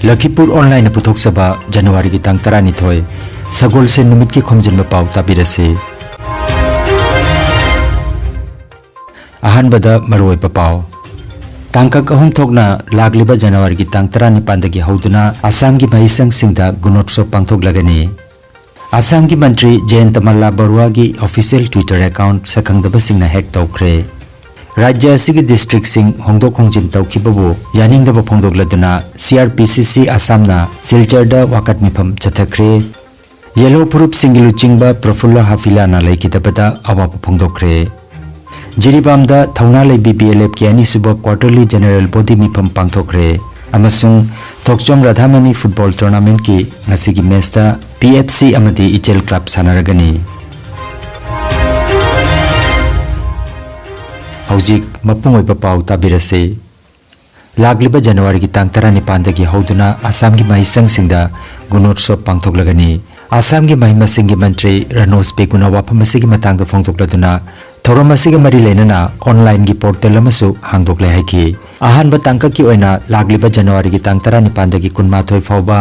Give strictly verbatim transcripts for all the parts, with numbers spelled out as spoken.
ꯂꯈꯤꯄꯨꯔ ꯑꯣꯟꯂꯥꯏꯟꯅ ꯄꯨꯊꯣꯛꯆꯕ ꯖꯅꯋꯥꯔꯤꯒꯤ ꯇꯥꯡ ꯇꯔꯥꯅꯤꯊꯣꯏ, ꯁꯒꯣꯜꯁꯦꯟ ꯅꯨꯃꯤꯠꯀꯤ ꯈꯣꯝꯖꯤꯟꯕ ꯄꯥꯎ ꯇꯥꯕꯤꯔꯁꯤ꯫ ꯑꯍꯥꯟꯕꯗ ꯃꯔꯨꯑꯣꯏꯕ ꯄꯥꯎ꯫ ꯇꯥꯡꯀꯛ ꯑꯍꯨꯝ ꯊꯣꯛꯅ ꯂꯥꯛꯂꯤꯕ ꯖꯅꯋꯥꯔꯤꯒꯤ ꯇꯥꯡ ꯇꯔꯥꯅꯤꯄꯥꯟꯗꯒꯤ ꯍꯧꯗꯨꯅ ꯑꯁꯥꯝꯒꯤ ꯃꯍꯩꯁꯪꯁꯤꯡꯗ ꯒꯨꯅꯣꯠꯁꯣꯞ ꯄꯥꯡꯊꯣꯛꯂꯒꯅꯤ꯫ ꯑꯁꯥꯝꯒꯤ ꯃꯟꯇ꯭ꯔꯤ ꯖꯌꯟꯇ ꯃꯜꯂꯥ ꯕꯔꯨꯋꯥꯒꯤ ꯑꯣꯐꯤꯁꯤꯌꯦꯜ Twitter ꯑꯦꯀꯥꯎꯟꯠ ꯁꯛꯈꯪꯗꯕꯁꯤꯡꯅ ꯍꯦꯛ ꯇꯧꯈ꯭ꯔꯦ꯫ ꯔꯥꯖ꯭ꯌ ꯑꯁꯤꯒꯤ ꯗꯤꯁꯇ꯭ꯔꯤꯛꯁꯤꯡ ꯍꯣꯡꯗꯣꯛ ꯍꯣꯡꯖꯤꯟ ꯇꯧꯈꯤꯕꯕꯨ ꯌꯥꯅꯤꯡꯗꯕ ꯐꯣꯡꯗꯣꯛꯂꯗꯨꯅ C R P C C ꯑꯁꯥꯝꯅ ꯁꯤꯜꯆꯔꯗ ꯋꯥꯀꯠ ꯃꯤꯐꯝ ꯆꯠꯊꯈ꯭ꯔꯦ꯫ ꯌꯦꯜꯍꯧ ꯐꯨꯔꯨꯞꯁꯤꯡꯒꯤ ꯂꯨꯆꯤꯡꯕ ꯄ꯭ꯔꯐꯨꯜꯂ ꯍꯥꯐꯤꯂꯥꯅ ꯂꯩꯈꯤꯗꯕꯗ ꯑꯋꯥꯕ ꯐꯣꯡꯗꯣꯛꯈ꯭ꯔꯦ꯫ ꯖꯤꯔꯤꯕꯥꯝꯗ ꯊꯧꯅꯥ ꯂꯩꯕꯤ B L F ꯀꯤ ꯑꯅꯤꯁꯨꯕ quarterly general body ꯃꯤꯐꯝ ꯄꯥꯡꯊꯣꯛꯈ꯭ꯔꯦ ꯑꯃꯁꯨꯡ ꯊꯣꯛꯆꯣꯝ ꯔꯥꯙꯥꯃꯅꯤ ꯐꯨꯠꯕꯣꯜ ꯇꯣꯔꯅꯥꯃꯦꯟꯠꯀꯤ ꯉꯁꯤꯒꯤ ꯃꯦꯆꯇ P F C ꯑꯃꯗꯤ ꯏꯆꯦꯜ ꯀ꯭ꯂꯕ ꯁꯥꯟꯅꯔꯒꯅꯤ꯫ ꯍꯧꯖꯤꯛ ꯃꯄꯨꯡ ꯑꯣꯏꯕ ꯄꯥꯎ ꯇꯥꯕꯤꯔꯁꯤ꯫ ꯂꯥꯛꯂꯤꯕ ꯖꯅꯋꯥꯔꯤꯒꯤ ꯇꯥꯡ ꯇꯔꯥꯅꯤꯄꯥꯟꯗꯒꯤ ꯍꯧꯗꯨꯅ ꯑꯁꯥꯝꯒꯤ ꯃꯍꯩꯁꯪꯁꯤꯡꯗ ꯒꯨꯅꯣꯠꯁꯣꯞ ꯄꯥꯡꯊꯣꯛꯂꯒꯅꯤ꯫ ꯑꯁꯥꯝꯒꯤ ꯃꯍꯩ ꯃꯁꯤꯡꯒꯤ ꯃꯟꯇ꯭ꯔꯤ ꯔꯅꯣꯖ ꯄꯦꯒꯨꯅ ꯋꯥꯐꯝ ꯑꯁꯤꯒꯤ ꯃꯇꯥꯡꯗ ꯐꯣꯡꯗꯣꯛꯂꯗꯨꯅ, ꯊꯧꯔꯝ ꯑꯁꯤꯒ ꯃꯔꯤ ꯂꯩꯅꯅ ꯑꯣꯟꯂꯥꯏꯟꯒꯤ ꯄꯣꯔꯇꯦꯜ ꯑꯃꯁꯨ ꯍꯥꯡꯗꯣꯛꯂꯦ ꯍꯥꯏꯈꯤ꯫ ꯑꯍꯥꯟꯕ ꯇꯥꯡꯀꯛꯀꯤ ꯑꯣꯏꯅ ꯂꯥꯛꯂꯤꯕ ꯖꯅꯋꯥꯔꯤꯒꯤ ꯇꯥꯡ ꯇꯔꯥꯅꯤꯄꯥꯟꯗꯒꯤ ꯀꯨꯟꯃꯥꯊꯣꯏ ꯐꯥꯎꯕ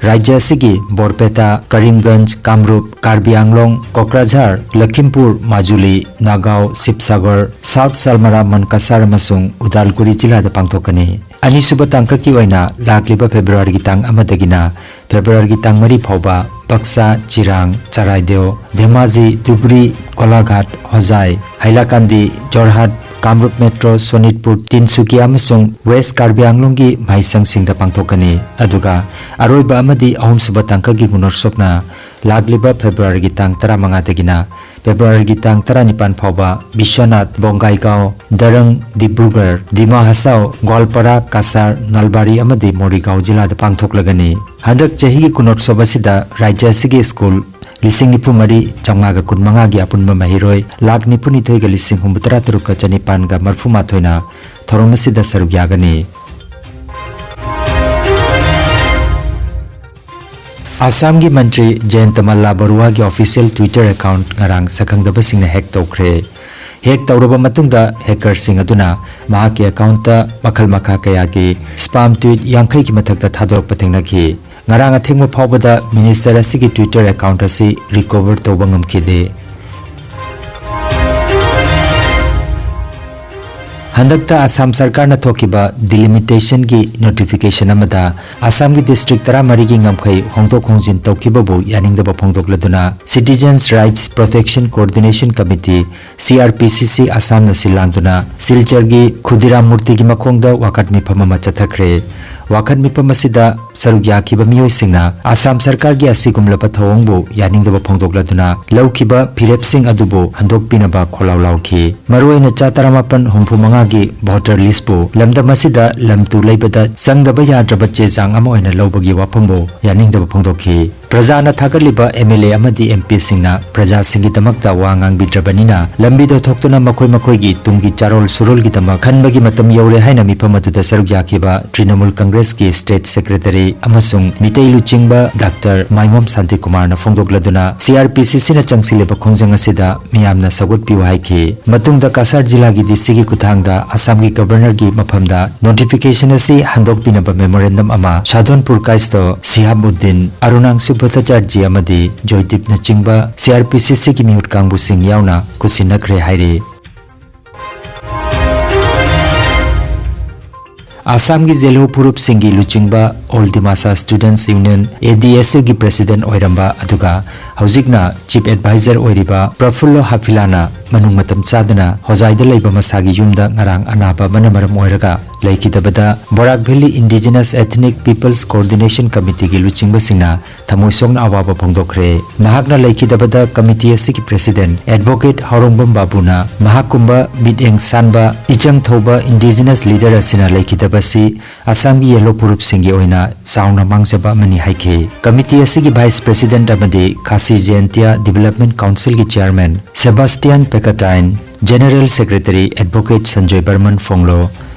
ꯔꯥꯖ꯭ꯌ ꯑꯁꯤꯒꯤ ꯕꯣꯔꯄꯦꯇꯥ, ꯀꯔꯤꯝꯒꯟꯖ, ꯀꯥꯝꯔꯨꯞ, ꯀꯥꯔꯕꯤ ꯑꯪꯂꯣꯡ, ꯀꯣꯀ꯭ꯔꯥꯖꯥꯔ, ꯂꯈꯤꯝꯄꯨꯔ, ꯃꯥꯖꯨꯂꯤ, ꯅꯥꯒꯥꯎ, ꯁꯤꯕꯁꯥꯒꯔ, ꯁꯥꯎꯊ ꯁꯜꯃꯥꯔꯥ, ꯃꯟꯀꯥꯁꯥꯔ ꯑꯃꯁꯨꯡ ꯎꯗꯥꯜꯒꯨꯔꯤ ꯖꯤꯂꯥꯗ ꯄꯥꯡꯊꯣꯛꯀꯅꯤ꯫ ꯑꯅꯤꯁꯨꯕ ꯇꯥꯡꯀꯛꯀꯤ ꯑꯣꯏꯅ ꯂꯥꯛꯂꯤꯕ ꯐꯦꯕ꯭ꯔꯨꯋꯥꯔꯤꯒꯤ ꯇꯥꯡ ꯑꯃꯗꯒꯤꯅ ꯐꯦꯕ꯭ꯔꯨꯋꯥꯔꯤꯒꯤ ꯇꯥꯡ ꯃꯔꯤ ꯐꯥꯎꯕ ꯕꯛꯁꯥ, ꯆꯤꯔꯥꯡ, ꯆꯔꯥꯏꯗꯦꯎ, ꯙꯦꯃꯥꯖꯤ, ꯙꯨꯕ꯭ꯔꯤ, ꯒꯣꯂꯥꯘꯥꯠ, ꯍꯣꯖꯥꯏ, ꯍꯥꯏꯂꯥꯀꯥꯟꯗꯤ, ꯖꯣꯔꯍꯥꯠ, ꯀꯥꯝꯔꯨꯞ ꯃꯦꯇ꯭ꯔꯣ, ꯁꯣꯅꯤꯠꯄꯨꯔ, ꯇꯤꯟꯁꯨꯀꯤꯌꯥ ꯑꯃꯁꯨꯡ ꯋꯦꯁ ꯀꯥꯔꯕꯤ ꯑꯪꯂꯣꯡꯒꯤ ꯃꯍꯩꯁꯪꯁꯤꯡꯗ ꯄꯥꯡꯊꯣꯛꯀꯅꯤ꯫ ꯑꯗꯨꯒ ꯑꯔꯣꯏꯕ ꯑꯃꯗꯤ ꯑꯍꯨꯝꯁꯨꯕ ꯇꯥꯡꯀꯛꯀꯤ ꯒꯨꯅꯣꯠꯁꯣꯞꯅ ꯂꯥꯛꯂꯤꯕ ꯐꯦꯕ꯭ꯔꯨꯋꯥꯔꯤꯒꯤ ꯇꯥꯡ ꯇꯔꯥꯃꯉꯥꯗꯒꯤꯅ ꯐꯦꯕ꯭ꯔꯨꯋꯥꯔꯤꯒꯤ ꯇꯥꯡ ꯇꯔꯥꯅꯤꯄꯥꯟ ꯐꯥꯎꯕ ꯕꯤꯁ꯭ꯋꯅꯥꯊ, ꯕꯣꯡꯒꯥꯏꯒꯥꯎ, ꯗꯔꯪ, ꯗꯤꯕ꯭ꯔꯨꯒꯔ, ꯗꯤꯃꯥ ꯍꯁꯥꯎ, ꯒꯣꯋꯥꯜꯄꯥꯔꯥ, ꯀꯁꯥꯔ, ꯅꯜꯕꯥꯔꯤ ꯑꯃꯗꯤ ꯃꯣꯔꯤꯒꯥꯎ ꯖꯤꯂꯥꯗ ꯄꯥꯡꯊꯣꯛꯂꯒꯅꯤ꯫ ꯍꯟꯗꯛ ꯆꯍꯤꯒꯤ ꯒꯨꯅꯣꯠꯁꯣꯞ ꯑꯁꯤꯗ ꯔꯥꯖ꯭ꯌ ꯑꯁꯤꯒꯤ ꯁ꯭ꯀꯨꯜ ꯂꯤꯁꯤꯡ ꯅꯤꯐꯨ ꯃꯔꯤ ꯆꯥꯝꯃꯉꯥꯒ ꯀꯨꯟꯃꯉꯥꯒꯤ ꯑꯄꯨꯟꯕ ꯃꯍꯩꯔꯣꯏ ꯂꯥꯈ ꯅꯤꯐꯨꯅꯤꯊꯣꯏꯒ ꯂꯤꯁꯤꯡ ꯍꯨꯝꯐꯨꯇꯔꯥ ꯇꯔꯨꯛꯀ ꯆꯅꯤꯄꯥꯟꯒ ꯃꯔꯐꯨ ꯃꯥꯊꯣꯏꯅ ꯊꯧꯔꯝ ꯑꯁꯤꯗ ꯁꯔꯨꯛ ꯌꯥꯒꯅꯤ꯫ ꯑꯁꯥꯝꯒꯤ ꯃꯟꯇ꯭ꯔꯤ ꯖꯌꯟꯇ ꯃꯜꯂꯥ ꯕꯔꯨꯋꯥꯒꯤ ꯑꯣꯐꯤꯁꯤꯌꯦꯜ Twitter ꯑꯦꯀꯥꯎꯟꯠ ꯉꯔꯥꯡ ꯁꯛꯈꯪꯗꯕꯁꯤꯡꯅ ꯍꯦꯛ ꯇꯧꯈ꯭ꯔꯦ꯫ ꯍꯦꯛ ꯇꯧꯔꯕ ꯃꯇꯨꯡꯗ ꯍꯦꯀꯔꯁꯤꯡ ꯑꯗꯨꯅ ꯃꯍꯥꯛꯀꯤ ꯑꯦꯀꯥꯎꯟꯠꯇ ꯃꯈꯜ ꯃꯈꯥ ꯀꯌꯥꯒꯤ ꯁ꯭ꯄꯥꯝ ꯇ꯭ꯋꯤꯠ ꯌꯥꯡꯈꯩꯒꯤ ꯃꯊꯛꯇ ꯊꯥꯗꯣꯔꯛꯄ ꯊꯦꯡꯅꯈꯤ꯫ ꯉꯔꯥꯡ ꯑꯊꯦꯡꯕ ꯐꯥꯎꯕꯗ ꯃꯤꯅꯤꯁꯇꯔ ꯑꯁꯤꯒꯤ ꯇ꯭ꯋꯤꯇꯔ ꯑꯦꯀꯥꯎꯟꯠ ꯑꯁꯤ ꯔꯤꯀꯣꯚꯔ ꯇꯧꯕ ꯉꯝꯈꯤꯗꯦ꯫ ꯍꯟꯗꯛꯇ ꯑꯁꯥꯝ ꯁꯔꯀꯥꯔꯅ ꯊꯣꯛꯈꯤꯕ ꯗꯤꯂꯤꯃꯤꯇꯦꯁꯟꯒꯤ ꯅꯣꯇꯤꯐꯤꯀꯦꯁꯟ ꯑꯃꯗ ꯑꯁꯥꯝꯒꯤ ꯗꯤꯁꯇ꯭ꯔꯤꯛ ꯇꯔꯥꯃꯔꯤꯒꯤ ꯉꯝꯈꯩ ꯍꯣꯡꯗꯣꯛ ꯍꯣꯡꯖꯤꯟ ꯇꯧꯈꯤꯕꯕꯨ ꯌꯥꯅꯤꯡꯗꯕ ꯐꯣꯡꯗꯣꯛꯂꯗꯨꯅ Citizens Rights Protection Coordination Committee, C R P C C, ꯑꯁꯥꯝꯅ ꯁꯤꯜ ꯂꯥꯡꯗꯨꯅ ꯁꯤꯜꯆꯔꯒꯤ ꯈꯨꯗꯤꯔꯥꯝ ꯃꯨꯔꯇꯤꯒꯤ ꯃꯈꯣꯡꯗ ꯋꯥꯀꯠ ꯃꯤꯐꯝ ꯑꯃ ꯆꯠꯊꯈ꯭ꯔꯦ꯫ ꯋꯥꯀꯠ ꯃꯤꯐꯝ ꯑꯁꯤꯗ ꯁꯔꯨꯛ ꯌꯥꯈꯤꯕ ꯃꯤꯑꯣꯏꯁꯤꯡꯅ ꯑꯁꯥꯝ ꯁꯔꯀꯥꯔꯒꯤ ꯑꯁꯤꯒꯨꯝꯂꯕ ꯊꯧꯑꯣꯡꯕꯨ ꯌꯥꯅꯤꯡꯗꯕ ꯐꯣꯡꯗꯣꯛꯂꯗꯨꯅ ꯂꯧꯈꯤꯕ ꯐꯤꯔꯦꯞꯁꯤꯡ ꯑꯗꯨꯕꯨ ꯍꯟꯗꯣꯛꯄꯤꯅꯕ ꯈꯣꯜꯂꯥꯎ ꯂꯥꯎꯈꯤ꯫ ꯃꯔꯨꯑꯣꯏꯅ ꯆꯥ ꯇꯔꯥꯃꯥꯄꯟ ꯍꯨꯝꯐꯨ ꯃꯉꯥꯒꯤ ꯚꯣꯇꯔ ꯂꯤꯁ꯭ꯠꯄꯨ ꯂꯝꯗꯝ ꯑꯁꯤꯗ ꯂꯝ ꯇꯨ ꯂꯩꯕꯗ ꯆꯪꯗꯕ ꯌꯥꯗ꯭ꯔꯕ ꯆꯦ ꯆꯥꯡ ꯑꯃ ꯑꯣꯏꯅ ꯂꯧꯕꯒꯤ ꯋꯥꯐꯝꯕꯨ ꯌꯥꯅꯤꯡꯗꯕ ꯐꯣꯡꯗꯣꯛꯈꯤ꯫ ꯄ꯭ꯔꯖꯥꯅ ꯊꯥꯒꯠꯂꯤꯕ M L A ꯑꯃꯗꯤ M P ꯁꯤꯡꯅ ꯄ꯭ꯔꯖꯥꯁꯤꯡꯒꯤꯗꯃꯛꯇ ꯋꯥ ꯉꯥꯡꯕꯤꯗ꯭ꯔꯕꯅꯤꯅ ꯂꯝꯕꯤꯗ ꯊꯣꯛꯇꯨꯅ ꯃꯈꯣꯏ ꯃꯈꯣꯏꯒꯤ ꯇꯨꯡꯒꯤ ꯆꯥꯔꯣꯜ ꯁꯨꯔꯣꯜꯒꯤꯗꯃꯛ ꯈꯟꯕꯒꯤ ꯃꯇꯝ ꯌꯧꯔꯦ ꯍꯥꯏꯅ ꯃꯤꯐꯝ ꯑꯗꯨꯗ ꯁꯔꯨꯛ ꯌꯥꯈꯤꯕ ꯇ꯭ꯔꯤꯅꯃꯨꯜ ꯀꯪꯒ꯭ꯔꯦꯁꯀꯤ ꯁ꯭ꯇꯦꯠ ꯁꯦꯀ꯭ꯔꯦꯇꯔꯤ ꯑꯃꯁꯨꯡ ꯃꯤꯇꯩ ꯂꯨꯆꯤꯡꯕ doctor ꯃꯥꯏꯃꯣꯝ ꯁꯥꯟꯇꯤꯀꯨꯃꯥꯔꯅ ꯐꯣꯡꯗꯣꯛꯂꯗꯨꯅ C R P C C ꯅ ꯆꯪꯁꯤꯜꯂꯤꯕ ꯈꯣꯡꯖꯪ ꯑꯁꯤꯗ ꯃꯤꯌꯥꯝꯅ ꯁꯧꯒꯠꯄꯤꯌꯨ ꯍꯥꯏꯈꯤ꯫ ꯃꯇꯨꯡꯗ ꯀꯥꯁꯥꯔ ꯖꯤꯂꯥꯒꯤ D C ꯒꯤ ꯈꯨꯠꯊꯥꯡꯗ ꯑꯁꯥꯝꯒꯤ ꯒꯕꯔꯅꯔꯒꯤ ꯃꯐꯝꯗ ꯅꯣꯇꯤꯐꯤꯀꯦꯁꯟ ꯑꯁꯤ ꯍꯟꯗꯣꯛꯄꯤꯅꯕ ꯃꯦꯃꯣꯔꯦꯟꯗꯝ ꯑꯃ ꯁꯥꯗꯣꯟꯄꯨꯔ ꯀꯥꯏꯁ꯭ꯇꯣ ꯁꯤꯍꯥꯕꯨꯗꯤꯟ, ꯑꯔꯨꯅꯥꯡꯁꯨ ꯚꯠꯇꯥꯆꯥꯔꯖꯤ ꯑꯃꯗꯤ ꯖꯣꯏꯗꯤꯞꯅꯆꯤꯡꯕ C R P C C ꯒꯤ ꯃꯤꯍꯨꯠ ꯀꯥꯡꯕꯨꯁꯤꯡ ꯌꯥꯎꯅ ꯈꯨꯠꯁꯤꯟꯅꯈ꯭ꯔꯦ ꯍꯥꯏꯔꯤ꯫ ꯑꯁꯥꯝꯒꯤ ꯖꯦꯜꯍꯧ ꯐꯨꯔꯨꯞꯁꯤꯡꯒꯤ ꯂꯨꯆꯤꯡꯕ All Dimasa Students Union, A D S U ꯒꯤ ꯄ꯭ꯔꯦꯁꯤꯗꯦꯟꯠ ꯑꯣꯏꯔꯝꯕ ꯑꯗꯨꯒ ꯍꯧꯖꯤꯛꯅ ꯆꯤꯐ ꯑꯦꯗꯚꯥꯏꯖꯔ ꯑꯣꯏꯔꯤꯕ ꯄ꯭ꯔꯐꯨꯜꯂꯣ ꯍꯥꯐꯤꯂꯥꯅ ꯃꯅꯨꯡ ꯃꯇꯝ ꯆꯥꯗꯅ ꯍꯣꯖꯥꯏꯗ ꯂꯩꯕ ꯃꯁꯥꯒꯤ ꯌꯨꯝꯗ ꯉꯔꯥꯡ ꯑꯅꯥꯕ ꯑꯃꯅ ꯃꯔꯝ ꯑꯣꯏꯔꯒ ꯂꯩꯈꯤꯗꯕꯗ Barak valley indigenous ethnic peoples coordination ꯀꯃꯤꯇꯤꯒꯤ ꯂꯨꯆꯤꯡꯕꯁꯤꯡꯅ ꯊꯃꯣꯏ ꯁꯣꯛꯅ ꯑꯋꯥꯕ ꯐꯣꯡꯗꯣꯛꯈ꯭ꯔꯦ꯫ ꯃꯍꯥꯛꯅ ꯂꯩꯈꯤꯗꯕꯗ ꯀꯃꯤꯇꯤ ꯑꯁꯤꯒꯤ ꯄ꯭ꯔꯦꯁꯤꯗꯦꯟꯠ ꯑꯦꯗꯚꯣꯀꯦꯠ ꯍꯥꯎꯔꯣꯡꯕꯝ ꯕꯥꯕꯨꯅ ꯃꯍꯥꯛꯀꯨꯝꯕ ꯃꯤꯠꯌꯦꯡ ꯁꯥꯟꯕ, ꯏꯆꯪ ꯊꯧꯕ ꯏꯟꯗꯤꯖꯤꯅꯁ ꯂꯤꯗꯔ ꯑꯁꯤꯅ ꯂꯩꯈꯤꯗꯕ ꯑꯁꯤ ꯑꯁꯥꯝꯒꯤ ꯌꯦꯜꯍꯧ ꯐꯨꯔꯨꯞꯁꯤꯡꯒꯤ ꯑꯣꯏꯅ ꯆꯥꯎꯅ ꯃꯥꯡꯖꯕ ꯑꯃꯅꯤ ꯍꯥꯏꯈꯤ꯫ ꯀꯃꯤꯇꯤ ꯑꯁꯤꯒꯤ ꯚꯥꯏꯁ ꯄ꯭ꯔꯦꯁꯤꯗꯦꯟꯠ ꯑꯃꯗꯤ ꯈꯥꯁꯤ ꯖꯌꯟꯇꯤꯌꯥ ꯗꯤꯚꯦꯂꯞꯃꯦꯟꯠ ꯀꯥꯎꯟꯁꯤꯜꯒꯤ chairman Sebastian Pakyntein, general secretary advocate Sanjoy Barman Phonglo,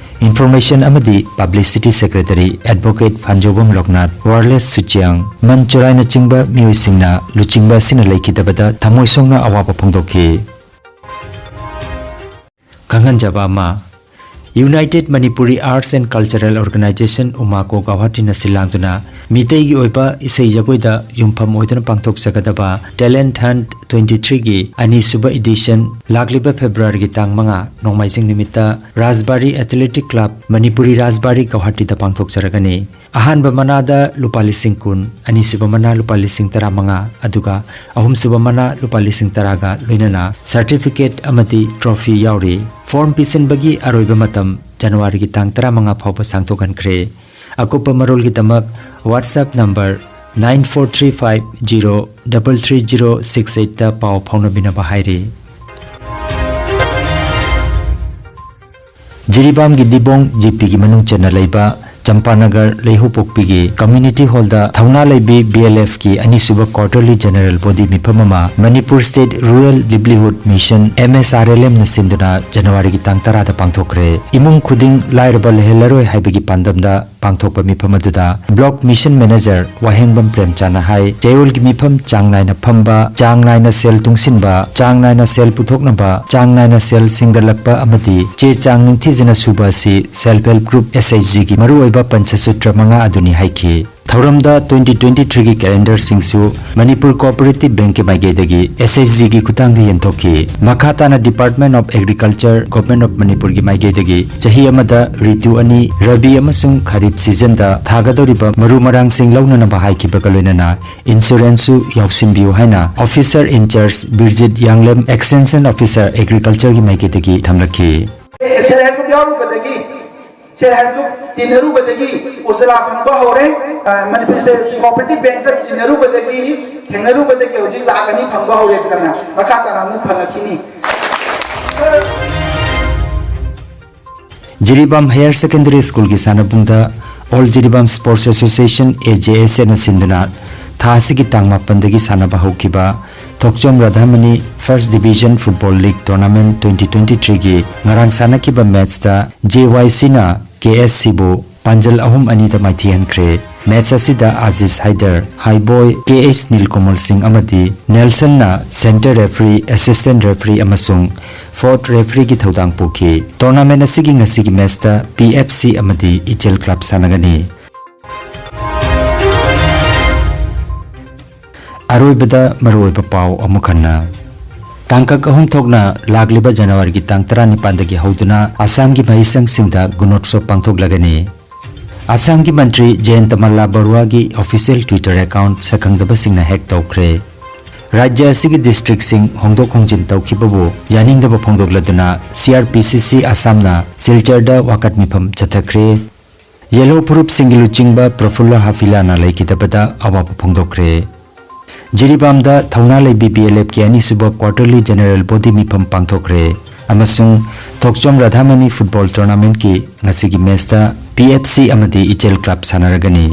information ꯑꯃꯗꯤ publicity secretary advocate Phanjoubam Loknath, ꯋꯥꯔꯂꯦꯁ ꯁꯨꯆꯤꯌꯥꯡ, ꯃꯟ ꯆꯣꯔꯥꯏꯅꯆꯤꯡꯕ ꯃꯤꯑꯣꯏꯁꯤꯡꯅ ꯂꯨꯆꯤꯡꯕ ꯑꯁꯤꯅ ꯂꯩꯈꯤꯗꯕꯗ ꯊꯃꯣꯏ ꯁꯣꯛꯅ ꯑꯋꯥꯕ ꯐꯣꯡꯗꯣꯛꯈꯤ꯫ ꯈꯪꯍꯟꯖꯕ ꯑꯃ, United Manipuri Arts and Cultural Organization, ꯎꯃꯥꯀꯣ ꯒꯧꯍꯥꯇꯤꯅ ꯁꯤꯜꯂꯥꯡꯗꯨꯅ ꯃꯤꯇꯩꯒꯤ ꯑꯣꯏꯕ ꯏꯁꯩ ꯖꯒꯣꯏꯗ ꯌꯨꯝꯐꯝ ꯑꯣꯏꯗꯨꯅ ꯄꯥꯡꯊꯣꯛꯆꯒꯗꯕ Talent Hunt twenty threeꯒꯤ ꯑꯅꯤꯁꯨꯕ edition ꯂꯥꯛꯂꯤꯕ Februaryꯒꯤ ꯇꯥꯡ ꯃꯉꯥ, ꯅꯣꯡꯃꯥꯏꯖꯤꯡ ꯅꯨꯃꯤꯠꯇ ꯔꯥꯖꯕꯥꯔꯤ Athletic Club, ꯃꯅꯤꯄꯨꯔꯤ ꯔꯥꯖꯕꯥꯔꯤ, ꯒꯧꯍꯥꯇꯤꯗ ꯄꯥꯡꯊꯣꯛꯆꯔꯒꯅꯤ꯫ ꯑꯍꯥꯟꯕ ꯃꯅꯥꯗ ꯂꯨꯄꯥ ꯂꯤꯁꯤꯡ ꯀꯨꯟ, ꯑꯅꯤꯁꯨꯕ ꯃꯅꯥ ꯂꯨꯄꯥ ꯂꯤꯁꯤꯡ ꯇꯔꯥꯃꯉꯥ, ꯑꯗꯨꯒ ꯑꯍꯨꯝꯁꯨꯕ ꯃꯅꯥ ꯂꯨꯄꯥ ꯂꯤꯁꯤꯡ ꯇꯔꯥꯒ ꯂꯣꯏꯅꯅ certificate ꯑꯃꯗꯤ trophy ꯌꯥꯎꯔꯤ꯫ Form ꯄꯤꯁꯤꯟꯕꯒꯤ ꯑꯔꯣꯏꯕ ꯃꯇꯝ Januaryꯒꯤ ꯇꯥꯡ ꯇꯔꯥꯃꯉꯥ ꯐꯥꯎꯕ ꯁꯥꯡꯗꯣꯛꯍꯟꯈ꯭ꯔꯦ꯫ ꯑꯀꯨꯞꯄ ꯃꯔꯣꯜꯒꯤꯗꯃꯛ WhatsApp number nine four three five zero double three zero six eightꯇ ꯄꯥꯎ ꯐꯥꯎꯅꯕꯤꯅꯕ ꯍꯥꯏꯔꯤ꯫ ꯖꯤꯔꯤꯕꯥꯝꯒꯤ ꯗꯤꯕꯣꯡ ꯖꯤꯄꯤꯒꯤ ꯃꯅꯨꯡ ꯆꯟꯅ ꯂꯩꯕ ꯆꯝꯄꯥꯅꯒꯔ ꯂꯩꯍꯧꯄꯣꯛꯄꯤꯒꯤ community hallꯗ ꯊꯧꯅꯥ ꯂꯩꯕꯤ BLFꯀꯤ ꯑꯅꯤꯁꯨꯕ quarterly general body ꯃꯤꯐꯝ ꯑꯃ Manipur State Rural Livelihood Mission, MSRLMꯅ ꯁꯤꯟꯗꯨꯅ Januaryꯒꯤ ꯇꯥꯡ ꯇꯔꯥꯗ ꯄꯥꯡꯊꯣꯛꯈ꯭ꯔꯦ꯫ ꯏꯃꯨꯡ ꯈꯨꯗꯤꯡ ꯂꯥꯏꯔꯕ ꯂꯩꯍꯜꯂꯔꯣꯏ ꯍꯥꯏꯕꯒꯤ ꯄꯥꯟꯗꯝꯗ ꯄꯥꯡꯊꯣꯛꯄ ꯃꯤꯐꯝ ꯑꯗꯨꯗ Block Mission Manager ꯋꯥꯍꯦꯡꯕꯝ ꯄ꯭ꯔꯦꯝꯆꯥꯟꯅ ꯍꯥꯏ, ꯆꯌꯣꯜꯒꯤ ꯃꯤꯐꯝ ꯆꯥꯡ ꯅꯥꯏꯅ ꯐꯝꯕ, ꯆꯥꯡ ꯅꯥꯏꯅ ꯁꯦꯜ ꯇꯨꯡꯁꯤꯟꯕ, ꯆꯥꯡ ꯅꯥꯏꯅ ꯁꯦꯜ ꯄꯨꯊꯣꯛꯅꯕ, ꯆꯥꯡ ꯅꯥꯏꯅ ꯁꯦꯜ ꯁꯤꯡꯒꯠꯂꯛꯄ ꯑꯃꯗꯤ ꯆꯦ ꯆꯥꯡ ꯅꯤꯡꯊꯤꯖꯅ ꯁꯨꯕ ꯑꯁꯤ Self Help Group, SHGꯒꯤ ꯃꯔꯨꯑꯣꯏꯕ ꯄꯟꯆꯁꯨꯇ꯭ꯔ ꯃꯉꯥ ꯑꯗꯨꯅꯤ ꯍꯥꯏꯈꯤ꯫ ꯊꯧꯔꯝꯗ twenty twenty threeꯒꯤ calendarꯁꯤꯡꯁꯨ ꯃꯅꯤꯄꯨꯔ Cooperative Bankꯀꯤ ꯃꯥꯏꯀꯩꯗꯒꯤ SHGꯒꯤ ꯈꯨꯠꯊꯥꯡꯗ ꯌꯦꯟꯊꯣꯛꯈꯤ꯫ ꯃꯈꯥ ꯇꯥꯅ Department of Agriculture, Government of ꯃꯅꯤꯄꯨꯔꯒꯤ ꯃꯥꯏꯀꯩꯗꯒꯤ ꯆꯍꯤ ꯑꯃꯗ ꯔꯤꯇꯨ ꯑꯅꯤ, ꯔꯕꯤ ꯑꯃꯁꯨꯡ ꯈꯔꯤꯞ seasonꯗ ꯊꯥꯒꯗꯧꯔꯤꯕ ꯃꯔꯨ ꯃꯔꯥꯡꯁꯤꯡ ꯂꯧꯅꯅꯕ ꯍꯥꯏꯈꯤꯕꯒ ꯂꯣꯏꯅꯅ insuranceꯁꯨ ꯌꯥꯎꯁꯤꯟꯕꯤꯌꯨ ꯍꯥꯏꯅ Officer in Charge ꯕꯤꯔꯖꯤꯠ ꯌꯥꯡꯂꯦꯝ, Extension Officer Agricultureꯒꯤ ꯃꯥꯏꯀꯩꯗꯒꯤ ꯊꯝꯂꯛꯈꯤ꯫ Self Help Group ꯌꯥꯎꯔꯨꯕꯗꯒꯤ, Self Help Group ꯇꯤꯟꯅꯔꯨꯕꯗꯒꯤ, Ujjwala ꯐꯪꯕ ꯍꯧꯔꯦ꯫ ꯑ, ꯃꯅꯤꯄꯨꯔ State Cooperative Bankꯀ ꯇꯤꯟꯅꯔꯨꯕꯗꯒꯤ, ꯊꯦꯡꯅꯔꯨꯕꯗꯒꯤ ꯍꯧꯖꯤꯛ ꯂꯥꯈ ꯑꯅꯤ ꯐꯪꯕ ꯍꯧꯔꯦꯗꯅ, ꯃꯈꯥ ꯇꯥꯅ ꯑꯃꯨꯛ ꯐꯪꯉꯛꯈꯤꯅꯤ꯫ Jiribam Higher Secondary Schoolꯒꯤ ꯁꯥꯟꯅꯕꯨꯡꯗ All Jiribam Sports Association, AJSAꯅ ꯁꯤꯟꯗꯨꯅ ꯊꯥ ꯑꯁꯤꯒꯤ ꯇꯥꯡ ꯃꯥꯄꯟꯗꯒꯤ ꯁꯥꯟꯅꯕ ꯍꯧꯈꯤꯕ ꯊꯣꯛꯆꯣꯝ ꯔꯥꯙꯥꯃꯅꯤ First Division Football League Tournament twenty twenty threeꯒꯤ ꯉꯔꯥꯡ ꯁꯥꯟꯅꯈꯤꯕ matchꯇ JYCꯅ KSCꯕꯨ ꯄꯥꯟꯖꯜ ꯑꯍꯨꯝ ꯑꯅꯤꯗ ꯃꯥꯏꯊꯤꯍꯟꯈ꯭ꯔꯦ꯫ Match ꯑꯁꯤꯗ ꯑꯥꯖꯤꯖ ꯍꯥꯏꯗꯔ, ꯍꯥꯏꯕꯣꯏ, KH ꯅꯤꯜꯀꯣꯃꯜ ꯁꯤꯡ ꯑꯃꯗꯤ ꯅꯦꯜꯁꯟꯅ center referee, assistant referee ꯑꯃꯁꯨꯡ ꯐꯣꯔꯠ ꯔꯦꯐ꯭ꯔꯤꯒꯤ ꯊꯧꯗꯥꯡ ꯄꯨꯈꯤ꯫ ꯇꯣꯔꯅꯥꯃꯦꯟ ꯑꯁꯤꯒꯤ ꯉꯁꯤꯒꯤ ꯃꯦꯆꯇ ꯄꯤ ꯑꯦꯐ ꯁꯤ ꯑꯃꯗꯤ ꯏꯆꯦꯜ ꯀ꯭ꯂꯕ ꯁꯥꯟꯅꯒꯅꯤ꯫ ꯑꯔꯣꯏꯕꯗ ꯃꯔꯨꯑꯣꯏꯕ ꯄꯥꯎ ꯑꯃꯨꯛ ꯍꯟꯅ꯫ ꯇꯥꯡꯀꯛ ꯑꯍꯨꯝ ꯊꯣꯛꯅ ꯂꯥꯛꯂꯤꯕ ꯖꯅꯋꯥꯔꯤꯒꯤ ꯇꯥꯡ ꯇꯔꯥꯅꯤꯄꯥꯟꯗꯒꯤ ꯍꯧꯗꯨꯅ ꯑꯁꯥꯝꯒꯤ ꯃꯍꯩꯁꯪꯁꯤꯡꯗ ꯒꯨꯅꯣꯠꯁꯣꯞ ꯄꯥꯡꯊꯣꯛꯂꯒꯅꯤ꯫ ꯑꯁꯥꯝꯒꯤ ꯃꯟꯇ꯭ꯔꯤ ꯖꯌꯟꯇ ꯃꯜꯂꯥ ꯕꯔꯨꯋꯥꯒꯤ ꯑꯣꯐꯤꯁꯤꯌꯦꯜ Twitter ꯑꯦꯀꯥꯎꯟꯠ ꯁꯛꯈꯪꯗꯕꯁꯤꯡꯅ ꯍꯦꯛ ꯇꯧꯈ꯭ꯔꯦ꯫ ꯔꯥꯖ꯭ꯌ ꯑꯁꯤꯒꯤ ꯗꯤꯁꯇ꯭ꯔꯤꯛꯁꯤꯡ ꯍꯣꯡꯗꯣꯛ ꯍꯣꯡꯖꯤꯟ ꯇꯧꯈꯤꯕꯕꯨ ꯌꯥꯅꯤꯡꯗꯕ ꯐꯣꯡꯗꯣꯛꯂꯗꯨꯅ ꯁꯤ ꯑꯥꯔ ꯄꯤ ꯁꯤ ꯁꯤ ꯑꯁꯥꯝꯅ ꯁꯤꯜꯆꯔꯗ ꯋꯥꯀꯠ ꯃꯤꯐꯝ ꯆꯠꯊꯈ꯭ꯔꯦ꯫ ꯌꯦꯜꯍꯧ ꯐꯨꯔꯨꯞꯁꯤꯡꯒꯤ ꯂꯨꯆꯤꯡꯕ ꯄ꯭ꯔꯐꯨꯜꯂ ꯍꯥꯐꯤꯂꯥꯅ ꯂꯩꯈꯤꯗꯕꯗ ꯑꯋꯥꯕ ꯐꯣꯡꯗꯣꯛꯈ꯭ꯔꯦ꯫ ꯖꯤꯔꯤꯕꯥꯝꯗ ꯊꯧꯅꯥ ꯂꯩꯕꯤ ꯕꯤ ꯑꯦꯜ ꯑꯦꯐꯀꯤ ꯑꯅꯤꯁꯨꯕ quarterly general body ꯃꯤꯐꯝ ꯄꯥꯡꯊꯣꯛꯈ꯭ꯔꯦ ꯑꯃꯁꯨꯡ ꯊꯣꯛꯆꯣꯝ ꯔꯥꯙꯥꯃꯅꯤ ꯐꯨꯠꯕꯣꯜ ꯇꯣꯔꯅꯥꯃꯦꯟꯠꯀꯤ ꯉꯁꯤꯒꯤ ꯃꯦꯆꯇ ꯄꯤ ꯑꯦꯐ ꯁꯤ ꯑꯃꯗꯤ ꯏꯆꯦꯜ ꯀ꯭ꯂꯕ ꯁꯥꯟꯅꯔꯒꯅꯤ꯫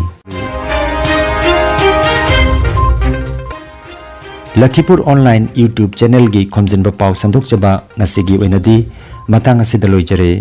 ꯂꯈꯤꯄꯨꯔ ꯑꯣꯟꯂꯥꯏꯟ YouTube ꯆꯦꯅꯦꯜꯒꯤ ꯈꯣꯝꯖꯤꯟꯕ ꯄꯥꯎ ꯁꯟꯗꯣꯛꯆꯕ ꯉꯁꯤꯒꯤ ꯑꯣꯏꯅꯗꯤ ꯃꯇꯥꯡ ꯑꯁꯤꯗ ꯂꯣꯏꯖꯔꯦ꯫